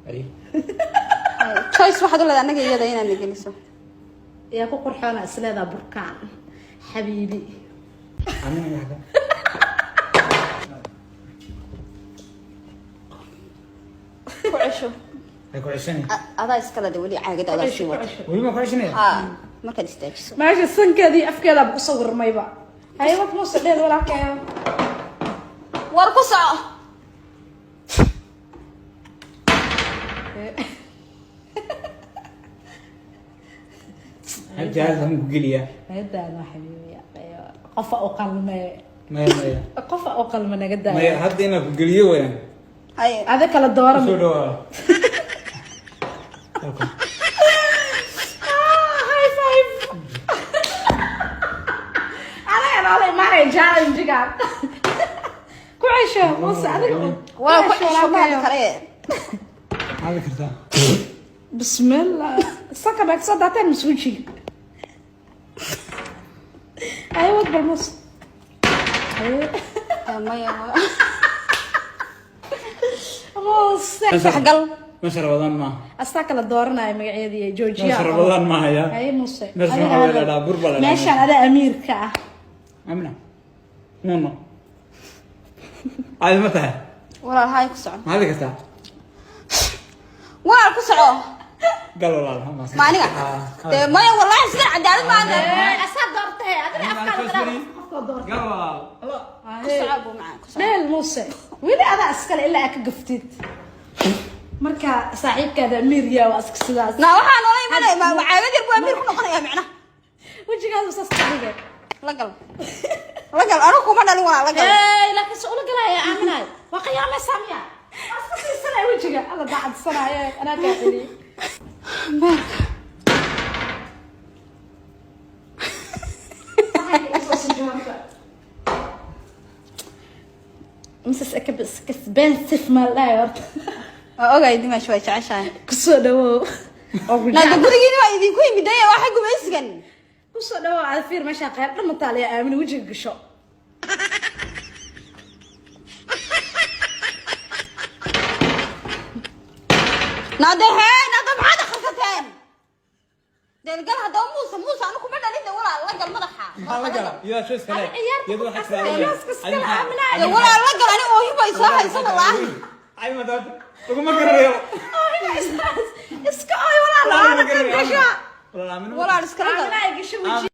Ay. Choice waxaad u leedahay annaga iyada inaad na geliso. Yaa ku qurxoona isleedaa burkaan xabiibi? Amina maxaa? Ku cesho. Ay ku ceshanay. Adaa iskala de, weli caagada adaa sii wata. Weli ma ku ceshanaya? Ha, markaad istaajiso. Meesha sankeeda iyo afkeedaaba ku sawirmayba. Haywad Muuse dheer walaalkeeyo. War ku soco. Habjaas aan ku geliyaa. Naga daano xabiibi, qofa u qalme. Maya, maya. Qofa u qalme, naga daaya. Maya, hadda inaan ku geliyo wayaan. Haye. Ada kala doora. Soo dhawaa. Welcome. Ah, high five. Anaga noola imaanaya challenge-gaan. Ku cesho Muuse adiga. Waa ku cesho, ma hadli kare. Hadli kartaa. Bismillah, sanka bay kasoo daateen masuujiga. Aywad bal Muuse. Haye. Maya. Muuse. Gal. Meesha Rabadaan maaha. Astaa kala dooranaya magacyadii joojiya. Meesha Rabadaan maaha ya. Haye Muuse. Meesha Adiga waxaa la hadal. dhahaa, bur baa la dhahaa. Meeshaan adaa amiirka ah. Amina. Nuno. Caadi ma tahay? Walaal, haay, ku soco. Ma hadli kartaa? Walaal, ku soco. Gal walaal. Ma aniga? Dee maya, wallahi sidan cadaalad ma aha. Asaa doortay adiga, afkaada kala qofkoo doortay. Gal walaal. Allah. Ku soco buu macaan, ku soco. Meel Muuse weli adaa iskale ilaa aa ka gaftid. Marka saaxiibkaada amiir yaa waa iska sidaas. Na waxaa noola imanaya ma caagad yar buu amiir ku noqonaya micnaha. Wejigaadu saas ka dhigay. La gal, la gal, anigu kuma dhalin, walaal, la gal. Hey, laakiin se ula galaya aaminaay waa qiyaamaysaa miya? Waa iska siisanaya wejiga alla daacadsanaaye, anaa kaa celiyey. Beerka. Mrs expensive maa la dhahay horta? Waa ogaay, Dimash waa jeceshahay. Kusoo dhawow oo ku Naada jecel. Gurigiina waa idinku yimid ee waxa gumaysigan. Kusoo dhawow aad fiir meesha qayb dhan mataaliya aamina wejiga gasho. Naada, hee, naada, maxaad akhrisateen? Dee gal haddaba Muuse, Muuse, anigu kuma dhalin de, walaal, la gal madaxa. Maxaa la gala? Iyadaa choice kale. Adiga ciyaarta Iyadu ku waxay qasbay, tiraahdaa. choice iskale, Aaminaa. Dee walaal, la gal, aniga oohin bay soo hayso wallaahi. Ay, ma dad. Laguma garanayo. Iska oy walaal, aana ka gasho. Walaal Aamina. Walaal, iskala gal. Aaminaa ay gasho wejiga.